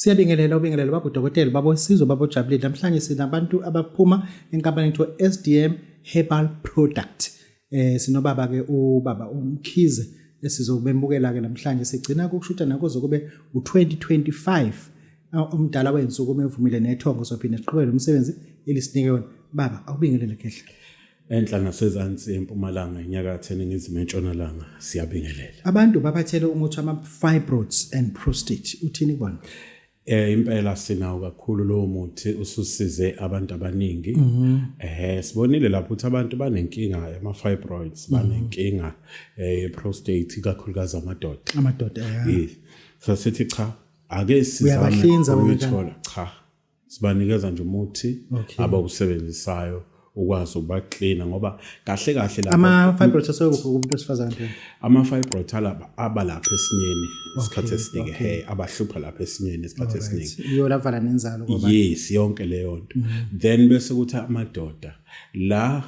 Siyabingelela ubingelela baba udokotela baba wesizwe baba ojabulile. Namhlanje sinabantu abaphuma enkampanini ethiwa SDM Herbal Product. Sinobaba ke ubaba uMkhize esizobemukela ke namhlanje sigcina ukushutha nakuze kube u2025 umdala wensuku umevumile nethongo sophinde siqhubeke nomsebenzi elisinike wona. Baba awubingelele khehla. Enhla nasezansi empumalanga enyakatho eningizimu entshonalanga siyabingelela. Abantu babathele umuthi ama-fibroids and prostate uthini kubona? Impela sinawo kakhulu lowo muthi ususize abantu abaningi. Sibonile lapho ukuthi abantu banenkinga yama-fibroids, banenkinga ye-prostate ikakhulukazi amadoda. Amadoda ya. Yes. Sasithi cha, ake sizame Uyabahlinza wena ukuyithola. Cha. Sibanikeza nje umuthi abawusebenzisayo ukwazi ukubaklina ngoba kahle kahle lapha ama-fibroids asekuphi kumuntu wesifazane phela? Ama-fibroids alapha aba lapha esinyeni isikhathi esiningi, he abahlupha lapha esinyeni isikhathi esiningi. Iyo lavala nenzalo ngoba. Yes, yonke leyo nto. Then bese kuthi amadoda la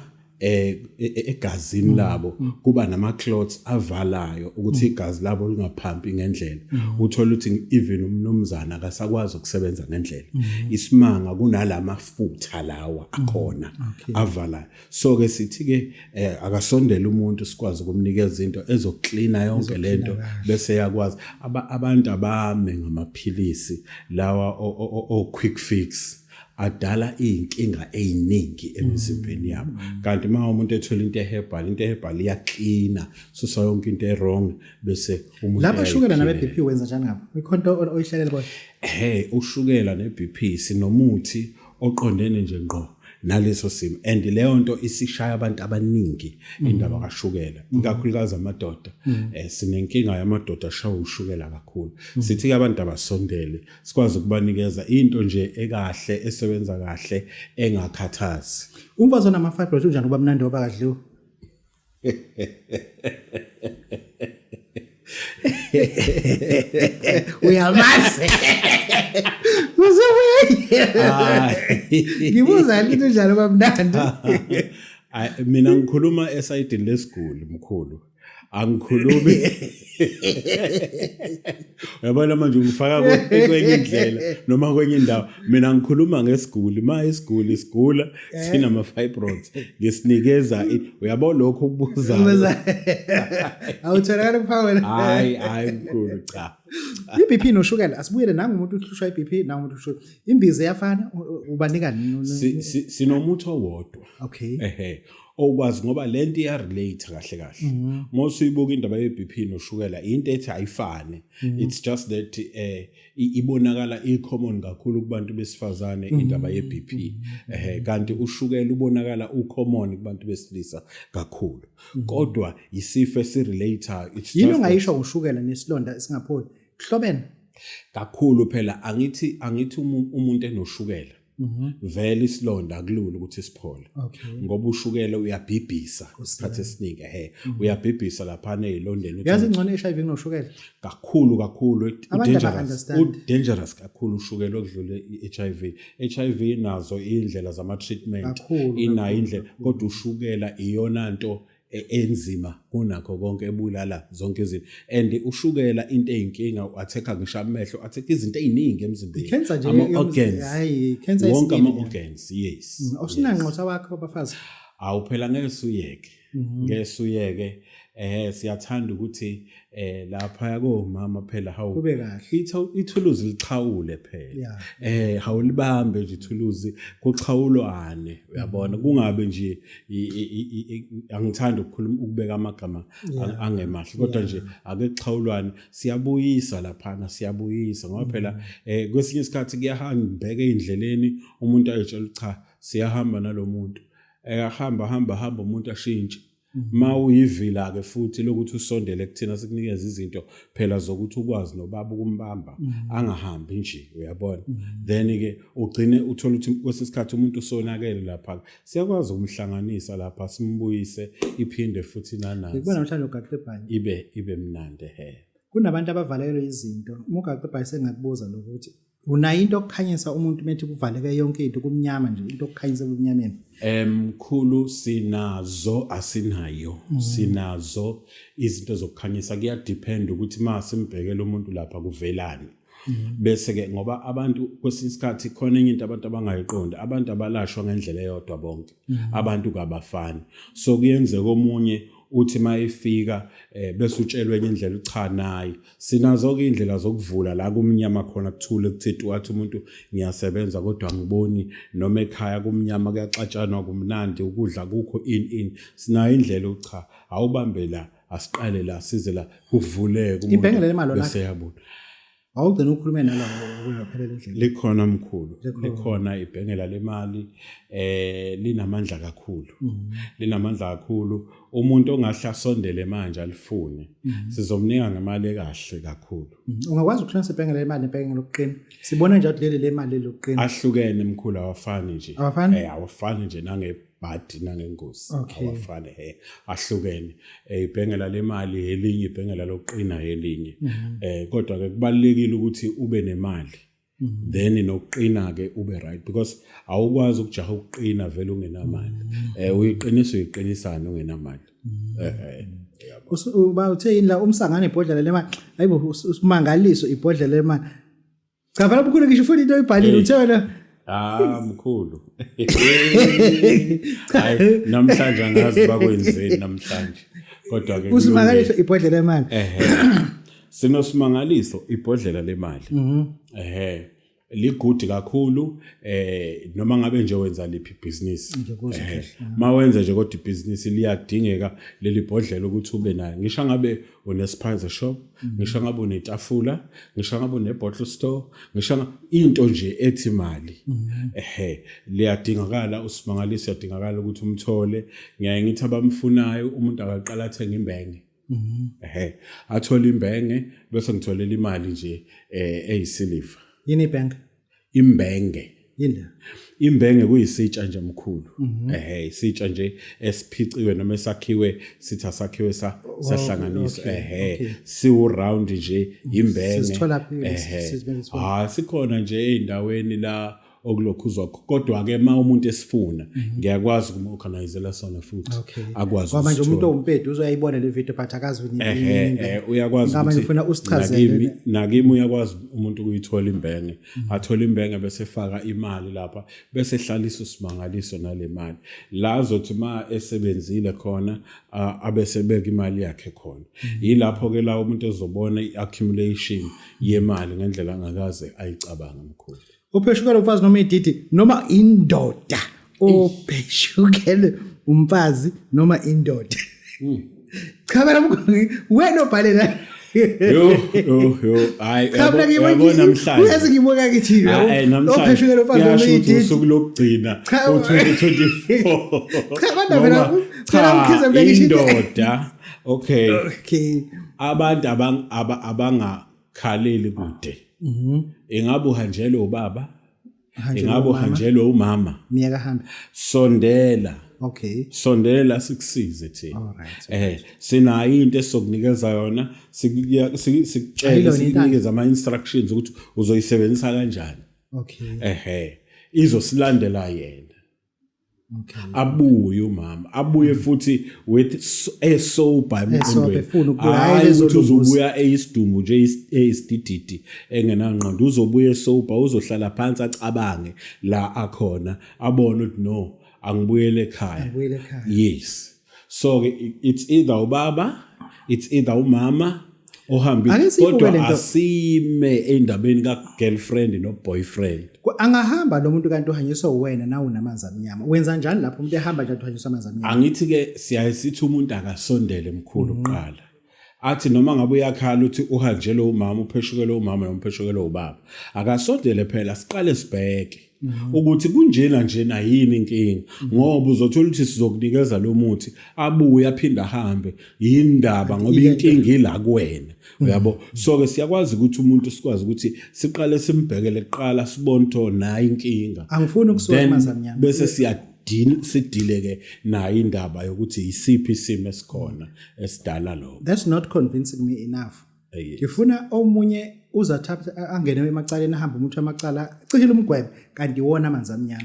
egazini labo kuba nama clots avalayo ukuthi igazi labo lingaphampi ngendlela. Uthola ukuthi even umnumzana akasakwazi ukusebenza ngendlela. Isimanga kunalamafutha lawa akhona avalayo. So ke sithi ke akasondele umuntu sikwazi ukumnikeza into ezoklina yonke lento bese yakwazi. Abantu abame ngamaphilisi lawa o quick fix adala izinkinga eziningi emizimbeni yabo. Kanti uma umuntu ethola into eherbal, into eherbal iyaklina, susa yonke into e-wrong bese umuntu Lapha ushukela nabe uyayiphilela. BP wenza njani ngabo? Ikhona into oyihlelele bona? Ushukela ne-BP sinomuthi oqondene nje ngqo naleso simo, and leyo nto isishaya abantu abaningi indaba kashukela, ikakhulukazi amadoda. Sinenkinga yamadoda ashawa ushukela kakhulu. Sithi ke abantu abasondele sikwazi ukubanikeza into nje ekahle esebenza kahle engakhathazi. Umfazi onama-fibroids unjani uba mnandi ngoba kadliwa? Uyamazi. Ngibuza into njalo uba mnandi. Mina ngikhuluma esayidini lesiguli mkhulu. Angikhulumi. Uyabona manje ungifaka kwenye indlela noma kwenye indawo. Mina ngikhuluma ngesiguli, ma isiguli sigula sinama fibroids ngisinikeza uyabona lokho ukubuzayo. Awutholakala kuphaka wena. Hayi hayi mkhulu cha. I-BP noshukela asibuyele nangu umuntu uhlushwa i-BP nangu umuntu uhlushwa imbiza iyafana ubanika Sinomuthi owodwa. Okwazi ngoba lento iya relate kahle kahle. Uma usuyibuka indaba ye-BP noshukela into ethi ayifane. It's just that ibonakala i-common kakhulu kubantu besifazane indaba ye-BP. Kanti ushukela ubonakala u-common kubantu besilisa kakhulu. Kodwa isifo esirelate. It's Yini ongayisho ngoshukela nesilonda esingapholi? Kuhlobene kakhulu phela. Angithi umuntu enoshukela vele isilonda akulula ukuthi siphole. Ngoba ushukela uyabhibhisa isikhathi esiningi, uyabhibhisa lapha ezilondeni. Yazi ingcono i-HIV kunoshukela? Kakhulu kakhulu, Abantu aba-understand. U-dangerous kakhulu ushukela okudlule i-HIV. HIV nazo indlela zama treatment, inayo indlela, kodwa ushukela iyona nto enzima kunakho konke, ebulala zonke izinto. And ushukela into eyinkinga, u-attack ngisho amehlo, attack izinto eziningi emzimbeni. I-cancer nje Ama organs. Hayi, i-cancer Wonke yesibili ama nje. organs, yes. Awusinanqotha wakho bafazi. Awu phela ngeke suyeke. Ngeke suyeke. Siyathanda ukuthi lapha komama phela hawu Kube kahle. Ithuluzi lixhawule phela. Hawulibambe nje ithuluzi kuxhawulwane, uyabona, kungabe nje angithandi ukukhuluma ukubeka amagama angemahle, kodwa nje ake kuxhawulwane, siyabuyisa laphana, siyabuyisa ngoba phela kwesinye isikhathi kuyahambeka endleleni umuntu ayitshela cha siyahamba nalomuntu, ahamba hamba hamba umuntu ashintshe. Ma uyivila ke futhi lokuthi usondele kuthina sikunikeza izinto phela zokuthi ukwazi nobaba ukumbamba angahambi nje, uyabona. Then ke ugcine uthola ukuthi kwesinye isikhathi umuntu usonakele lapha, siyakwazi ukumhlanganisa lapha simbuyise iphinde futhi nanazi. Ngikubona namhlanje ugaxe ibhayi. Ibe mnandi he. Kunabantu abavalelwe izinto. Uma ugaxe ibhayi sengakubuza lokho ukuthi unayo into okukhanyisa umuntu methi kuvaleke yonke into kumnyama nje, into okukhanyisa ebumnyameni. Mkhulu sinazo asinayo. Sinazo izinto zokukhanyisa, kuya depend ukuthi ma simbhekela umuntu lapha kuvelani. Bese ke ngoba abantu kwesinye isikhathi khona enye into abantu abangayiqondi, abantu abalashwa ngendlela eyodwa bonke. Abantu kabafani. So kuyenzeka omunye uthi mayefika bese utshelwe enye indlela, cha nayi. Sinazo ke indlela zokuvula la kumnyama khona, kuthule kuthi wathi umuntu ngiyasebenza kodwa angiboni, noma ekhaya kumnyama kuyaxatshanwa kumnandi ukudla kukho in sinayo indlela, cha awubambe la, asiqale la, size la kuvuleke. Umuntu Ibhengele lemali olakho? Bese yabona. Awugcina ukukhulume nalo kuyaphelela endleleni. Likhona mkhulu, likhona ibhengela lemali, linamandla kakhulu, linamandla kakhulu. Umuntu ongahle asondele manje alifune, sizomnika ngemali ekahle kakhulu. Ungakwazi ukuhlanganisa ibhengela lemali nebhengela lokuqina? Sibona nje ukuthi leli lemali lokuqina. Ahlukene mkhulu, awafani nje. Awafani? Awafani nje nangebhadi nangengozi. Awafani, ahlukene. Ibhengela lemali elinye, ibhengela lokuqina elinye. Kodwa ke kubalulekile ukuthi ube nemali, then nokuqina ke ube right, because awukwazi ukujaha ukuqina vele ungenamali. Uyiqinisa uyiqinisana ungenamali. Yabo. Uba uthe yini la umsangane ibhodlela lemali? Hayibo, usimangaliso ibhodlela lemali. Cha phela mkhulu, ngisho ufuna into oyibhalile. Hey. Uthe wena Ah mkhulu. Hayi, namhlanje angazi bakwenzeni namhlanje. Kodwa ke usimangaliso ibhodlela lemali. Ehe. Sinosimangaliso ibhodlela lemali. Ehe. Li-good kakhulu noma ngabe nje wenza liphi ibhizinisi. Ngiyakuzwa. Ehe. Mawenza nje kodwa ibhizinisi liyadingeka leli bhodlela ukuthi ube nayo. Ngisho ngabe une spaza shop, ngisho ngabe unetafula, ngisho ngabe une bottle store, ngisho into nje ethi imali. Ehe, liyadingakala usimangaliso, uyadingakala ukuthi umthole. Ngiyaye ngithi abamfunayo umuntu akaqala athenga imbenge. Ehe, athole imbenge bese ngitholela imali nje eyisiliva. Yini ibhenk? Imbenge. Yini le? Imbenge kuyisitsha nje mkhulu. Ehe, isitsha nje esiphiciwe noma esakhiwe, sithi asakhiwe sahlanganiswa. Ehe, siwu round nje imbenge. Sizithola phi? Ehe. Sizibeke? Ah, sikhona nje ey'ndaweni la okulokhuzwa, kodwa ke uma umuntu esifuna ngiyakwazi ukumorganizela sona futhi akwazi Ngoba manje umuntu ukusithola. owumpedi uzoyayibona le video but akazi ukuthi Ehe, yini. uyakwazi Ngaba ukuthi ngifuna usichazele. Nakimi uyakwazi umuntu ukuyithola imbenge, athole imbenge bese efaka imali lapha, bese ehlalisa usimangaliso nale mali la, azothi ma esebenzile khona abese beka imali yakhe khona. Yilapho ke la umuntu ezobona i-accumulation yemali ngendlela angakaze ayicabanga mkhulu. Upheshukele umfazi noma ididi noma indoda. Upheshukele umfazi noma indoda. Cha phela mkhulu, wena obhale la. Yo yo yo, hayi. Cha phela Yabo namhlanje. Uyazi ngibuka kithi. Namhlanje. Upheshukele umfazi noma Kuyasho ukuthi ididi. usuku lokugcina Cha, u-2024. Cha, kodwa phela Ngoba, phela cha, uMkhize mina ngisho indoda, okay. Abantu abangakhaleli kude, ingabe uhanjelwe ubaba, Uhanjelwe ingabe umama. uhanjelwe umama, Miyeka hambe. Sondela. Sondela sikusize thina. Sinayo into esizokunikeza yona, sikutshele, Ayilona intando. sikunikeze ama instructions ukuthi uzoyisebenzisa kanjani. Ehe, izosilandela yena. Abuye umama, abuye futhi with esober emqondweni. Efuna ukubuya, hhayi Hayi lezo ukuthi lunguzi. uzobuya eyisidumbu nje, eyisidididi engenangqondo. Uzobuya esober, uzohlala phansi acabange la akhona, abone ukuthi no, angibuyele ekhaya. Angibuyele ekhaya. Yes, so ke it's either ubaba, it's either umama ohambile. Ake siyibuke Kodwa lento. asime endabeni ka-girlfriend no-boyfriend. Angahamba lo muntu kanti uhanyiswa uwena nawe unamanzi amnyama. Wenza njani lapho umuntu ehamba nje uhanjiswa amanzi amnyama? Angithi ke siyaye sithi umuntu akasondele mkhulu kuqala, athi noma ngabe uyakhala uthi uhanjelwe umama, upheshukele umama noma upheshukele ubaba, akasondele phela siqale sibheke ukuthi kunjena njena, yini inkinga, ngoba uzothola ukuthi sizokunikeza lo muthi, abuye aphinde ahambe, yindaba? Ngoba inkinga ila kuwena, uyabo. So ke siyakwazi ukuthi umuntu sikwazi ukuthi siqale simbhekele kuqala, sibone ukuthi oh, nayi inkinga. Angifuni ukusuka Then kumanzi amnyama. bese siyadil sidile ke nayo indaba yokuthi isiphi isimo esikhona esidala lokho. That's not convincing me enough. Yes. Ngifuna omunye uzathatha angene emacaleni, ahambe umuntu amacala, cishe umgwebe kanti iwona amanzi amnyama.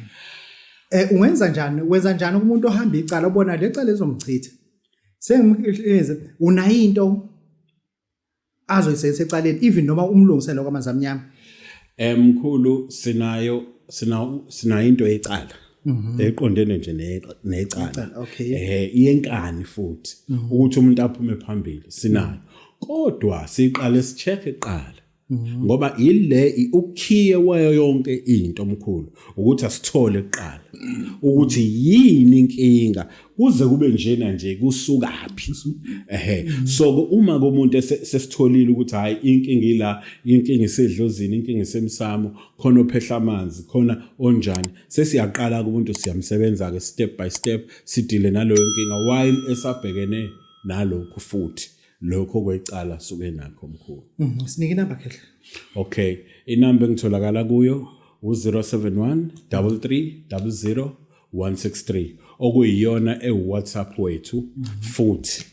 Ungenza njani? Wenza njani kumuntu ohamba icala obona le cala ezomchitha? Sengimhleze unayo into. Azoyisebenzisa ecaleni even noma umlungisele kwamanzi amnyama. Mkhulu, sinayo sina sinayo into yecala eqondene nje necala. Iyenkani futhi ukuthi umuntu aphume phambili sinayo, kodwa siqale sicheck eqala ngoba ile ukhiye wayo yonke into, omkhulu, ukuthi asithole kuqala ukuthi yini inkinga, kuze kube njena nje kusukaphi. Ehe, so uma kumuntu sesitholile ukuthi hayi, inkinga ila, inkinga isedlozini, inkinga isemsamo, khona ophehla amanzi, khona onjani, sesiyaqala kumuntu, siyamsebenza ke step by step, sidile naloyo nkinga while esabhekene nalokhu futhi lokho kwecala suke nakho, mkhulu. Sinike inamba, khehle. Okay, inamba engitholakala kuyo u-071 33 00 163, okuyiyona ewu-WhatsApp wethu futhi,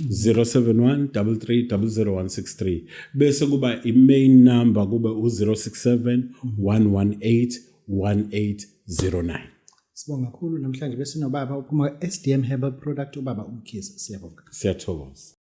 071 33 00 163, bese kuba i-main number kube u-067 118 1809. Sibonga kakhulu. Namhlanje besinobaba uphuma SDM Herbal Product, ubaba uMkhize. Siyabonga. Siyathokoza.